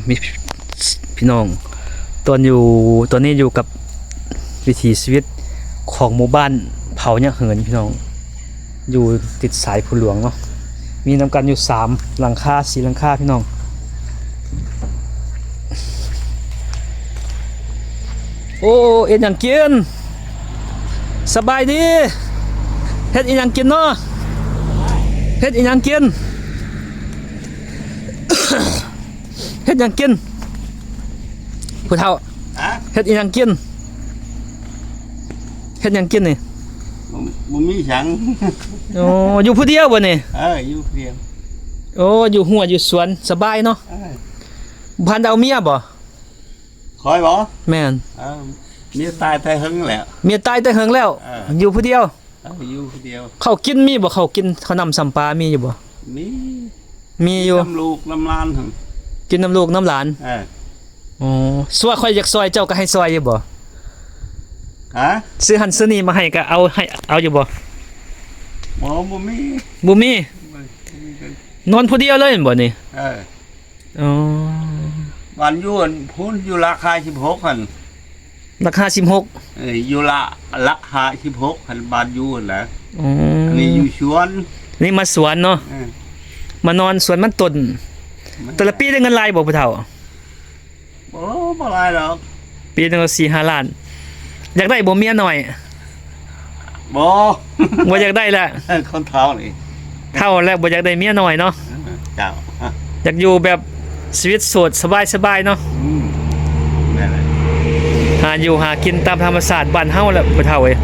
ມີ ພີ່ນ້ອງ ຕອນຢູ່ ຕອນນີ້ຢູ່ກັບວິຖີຊີວິດຂອງໝູ່ບ້ານເຜົ່າຍະເຫີນ ພີ່ນ້ອງ ຢູ່ຕິດຊາຍພູຫຼວງເນາະ ມີນຳກັນຢູ່ສາມຫຼັງຄາ ສີ່ຫຼັງຄາ ພີ່ນ້ອງ. ໂອ້ ເຮັດຫຍັງກິນ? ສະບາຍດີ. ເຮັດອີ່ຫຍັງກິນເນາະ? ເຮັດອີ່ຫຍັງກິນ? ເຮັດຫຍັງກິນ ຜູ້ເຖົ້າ? ຮະ? ເຮັດອີ່ຫຍັງກິນ? ເຮັດຫຍັງກິນນີ້? ບໍ່ ບໍ່ມີຫຍັງ. ໂອ້ ຢູ່ຜູ້ດຽວບໍ່ນີ້? ເອີ ຢູ່ຜູ້ດຽວ. ໂອ້ ຢູ່ຮົ້ວຢູ່ສວນສະບາຍເນາະ. ເອີ ບໍ່ທັນໄດ້ເອົາເມຍບໍ່? ຂ້ອຍບໍ່? ແມ່ນ. ເອີ ເມຍຕາຍແຕ່ເຫິງແລ້ວ. ເມຍຕາຍແຕ່ເຫິງແລ້ວ. ເອີ ຢູ່ຜູ້ດຽວ. ເອີ ຢູ່ຜູ້ດຽວ. ເຂົ້າກິນມີບໍ່? ເຂົ້າກິນ ເຂົ້ານ້ຳຊຳປາມີຢູ່ບໍ່? ມີ ມີຢູ່. ກິນນຳລູກນຳຫຼານຫັ້ນ. ກິນນຳລູກນຳຫຼານ. ເອີ ອໍ ສ່ວນຂ້ອຍຢາກຊ່ອຍເຈົ້າກໍໃຫ້ຊ່ອຍຢູ່ບໍ່? ຮະ? ຊື້ຫັ້ນຊື້ນີ້ມາໃຫ້ກໍເອົາ ໃຫ້ ເອົາຢູ່ບໍ່? ບໍ່ ບໍ່ມີ ບໍ່ມີ. ບໍ່ ບໍ່ມີ. ນອນຜູ້ດຽວເລີຍແມ່ນບໍ່ນີ້? ເອີ ອໍ ບ້ານຢູ່ອັນພຸ້ນ ຢູ່ຫຼັກຫ້າສິບຫົກຫັ້ນ. ຫຼັກຫ້າສິບຫົກ. ເອີ ຢູ່ຫຼັກ ຫຼັກຫ້າສິບຫົກຫັ້ນ ບ້ານຢູ່ຫັ້ນແຫຼະ. ອໍ ອັນນີ້ຢູ່ສວນ. ນີ້ມາສວນເນາະ. ເອີ ມານອນສວນມັນຕົ້ນ. ແຕ່ລະປີໄດ້ເງິນຫຼາຍບໍ່ຜູ້ເຖົ້າ? ບໍ່ ບໍ່ຫຼາຍດອກ. ປີໜຶ່ງສີ່ຫ້າລ້ານ. ຢາກໄດ້ບໍ່ເມຍນ້ອຍ? ບໍ່ ບໍ່ຢາກໄດ້ລະ. ຄົນເຖົ້ານີ້ ເຖົ້າແລ້ວບໍ່ຢາກໄດ້ເມຍນ້ອຍເນາະ. ເອີ ເຈົ້າ. ຢາກຢູ່ແບບຊີວິດໂສດສະບາຍໆເນາະ. ອືມ ແມ່ນແຫຼະ. ຫາຢູ່ຫາກິນຕາມທຳມະຊາດບ້ານເຮົາແຫຼະ ພໍ່ເຖົ້າເອີຍ.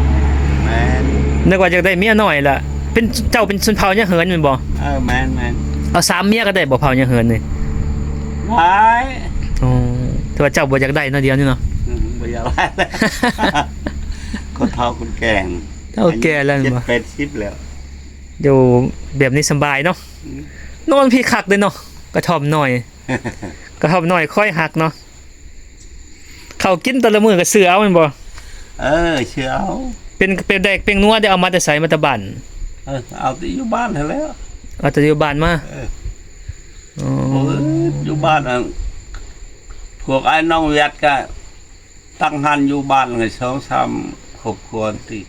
ແມ່ນ. ນຶກວ່າຢາກໄດ້ເມຍນ້ອຍລະ. ເປັນ ເຈົ້າເປັນຊົນເຜົ່າຍະເຫີນແມ່ນບໍ່? ເອີ ແມ່ນໆ. ເອົາສາມເມຍກໍໄດ້ບໍ່ ເຜົ່າຍະເຫີນນີ້? ຫຼາຍ. ອໍ ແຕ່ວ່າເຈົ້າບໍ່ຢາກໄດ້ເນາະ ດຽວນີ້ເນາະ. ອືມ ບໍ່ຢາກໄດ້. ຄົນເຖົ້າຄົນແກ່ ເຖົ້າແກ່ແລ້ວແມ່ນບໍ່? ເຈັດແປດສິບແລ້ວ. ຢູ່ແບບນີ້ສະບາຍເນາະ. ອືມ ນອນພີຄັກເດ້ເນາະ ກະທ່ອມນ້ອຍ. ກະທ່ອມນ້ອຍຄອຍຮັກເນາະ. ເຂົ້າກິນແຕ່ລະມື້ກໍຊື້ເອົາແມ່ນບໍ່? ເອີ ຊື້ເອົາ. ເປັນ ເປັນແດກເປັນນົວໄດ້ເອົາມາແຕ່ໃສ? ມາແຕ່ບ້ານ? ເອີ ເອົາແຕ່ຢູ່ບ້ານຫັ້ນແຫຼະ. ເອົາແຕ່ຢູ່ບ້ານມາ. ເອີ ໂອ້ ຢູ່ບ້ານ ອັນ ພວກອ້າຍນ້ອງວຽດກໍຕັ້ງຮ້ານຢູ່ບ້ານໃຫ້ສອງສາມຄອບຄົວຕິ.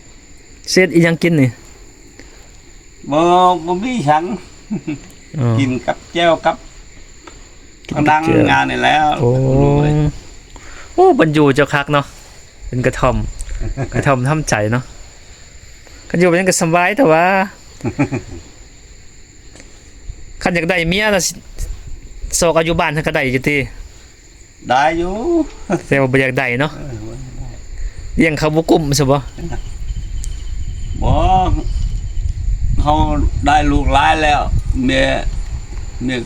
ເຮັດອີ່ຫຍັງກິນນີ້? ບໍ່ ບໍ່ມີຫຍັງ. ອໍ ກິນກັບແຈ່ວກັບ ກິນກັບແຈ່ວ ງານນີ້ແຫຼະ. ໂອ້ ໂອ້ ເພິ່ນຢູ່ເຈົ້າຄັກເນາະ ເປັນກະທ່ອມ ກະທ່ອມທຳໃຈເນາະ. ຄັນຢູ່ແບບນີ້ກໍສະບາຍແຕ່ວ່າ ຄັນຢາກໄດ້ເມຍລະ ຊອກເອົາຢູ່ບ້ານຫັ້ນກໍໄດ້ຢູ່ຕິ? ໄດ້ຢູ່ ແຕ່ວ່າບໍ່ຢາກໄດ້ເນາະ. ເອີ ບໍ່ຢາກໄດ້. ລ້ຽງເຂົາບໍ່ກຸ້ມຊະບໍ່? ບໍ່ ເຮົາໄດ້ລູກຫຼາຍແລ້ວ ເມຍ ເມຍ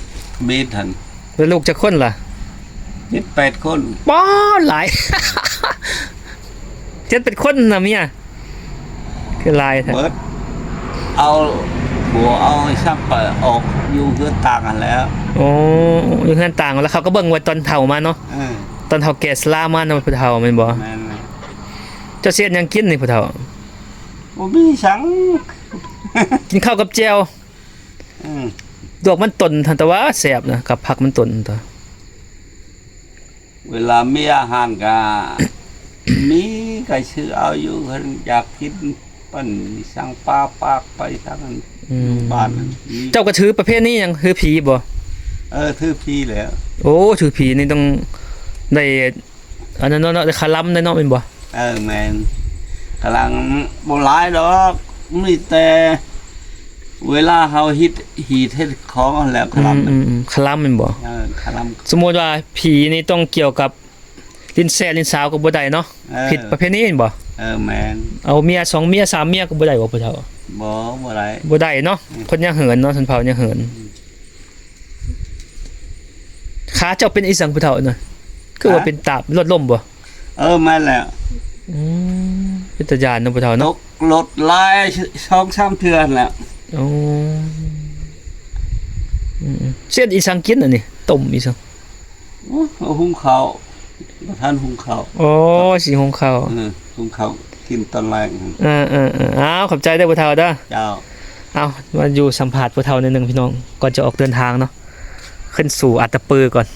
ເບດຫັ້ນ. ແລ້ວລູກຈັກຄົນລະ? ເຈັດແປດຄົນ. ປ້າ ຫຼາຍ ເຈັດແປດຄົນນະເມຍ. ຄືຫຼາຍແທ້? ເບິດ ເອົາຜົວເອົາໄອ້ຊັບໄປອອກຢູ່ເຮືອນຕ່າງຫັ້ນແຫຼະ. ໂອ້ ຢູ່ເຮືອນຕ່າງ ແລ້ວເຂົາກໍເບິ່ງໄວ້ຕອນເຖົ້າມາເນາະ. ເອີ ຕອນເຖົ້າແກ່ຊະລາມາເນາະ ຜູ້ເຖົ້າແມ່ນບໍ່? ແມ່ນແຫຼະ. ເຈົ້າຊິເຮັດຫຍັງກິນນີ້ຜູ້ເຖົ້າ? ບໍ່ມີຫຍັງ ກິນເຂົ້າກັບແຈ່ວ. ອືມ ດອກມັນຕົ້ນຫັ້ນ ແຕ່ວ່າແຊບນະ ກັບຜັກມັນຕົ້ນຫັ້ນ. ເວລາມີອາຫານກະມີ ກະຊື້ເອົາຢູ່ ຄັນຢາກກິນ ປັ້ນສັງປາປາກໄປທາງ ອືມ ບ້ານນັ້ນ. ເຈົ້າກະຖືປະເພນີຫຍັງ ຖືຜີບໍ່? ເອີ ຖືຜີແຫຼະ. ໂອ້ ຖືຜີນີ້ຕ້ອງໄດ້ ອັນນັ້ນເນາະ ໄດ້ຄະລຳໄດ້ເນາະ ແມ່ນບໍ່? ເອີ ແມ່ນ. ຄະລຳບໍ່ຫຼາຍດອກ ມີແຕ່ເວລາເຮົາເຮັດ ຮີດເຮັດຂອງຫັ້ນແຫຼະ ຄະລຳ. ອືມ ອືມ ຄະລຳແມ່ນບໍ່? ເອີ ຄະລຳ. ສົມມຸດວ່າຜີນີ້ຕ້ອງກ່ຽວກັບ ຫຼິ້ນແຊຫຼິ້ນສາວກໍບໍ່ໄດ້ເນາະ. ເອີ ຜິດປະເພນີແມ່ນບໍ່? ເອີ ແມ່ນ. ເອົາເມຍສອງເມຍສາມເມຍກໍບໍ່ໄດ້ບໍ່ ຜູ້ເຖົ້າ? ບໍ່ ບໍ່ໄດ້. ບໍ່ໄດ້ເນາະ. ອືມ ຄົນຍະເຫີນເນາະ ຊົນເຜົ່າຍະເຫີນ. ອືມ ຂາເຈົ້າເປັນອີ່ສັງຜູ້ເຖົ້ານະ? ຄືວ່າ ຮະ? ເປັນຕາບລົດລົ້ມບໍ່? ເອີ ແມ່ນແລ້ວ. ອືມ ເປັນຕາຢ້ານເນາະຜູ້ເຖົ້າເນາະ. ຕົກລົດຫຼາຍ ສອງສາມເທື່ອຫັ້ນແຫຼະ. ໂອ້ ອືມໆ ຊິເຮັດອີ່ສັງກິນອັນນີ້? ຕົ້ມອີ່ສັງ? ໂອ້ ເອົາຫຸງເຂົ້າ ບໍ່ທັນຫຸງເຂົ້າ. ໂອ້ ຊິຫຸງເຂົ້າ. ເອີ ຫຸງເຂົ້າກິນຕອນແລງ. ເອີໆໆ ອ້າວ ຂອບໃຈເດີຜູ້ເຖົ້າເດີ. ເຈົ້າ. ເອົາ ມາຢູ່ສຳພາດຜູ້ເຖົ້າໜ້ອຍໜຶ່ງພີ່ນ້ອງ ກ່ອນຈະອອກເດີນທາງເນາະ. ຂຶ້ນສູ່ອັດຕະປືກ່ອນ.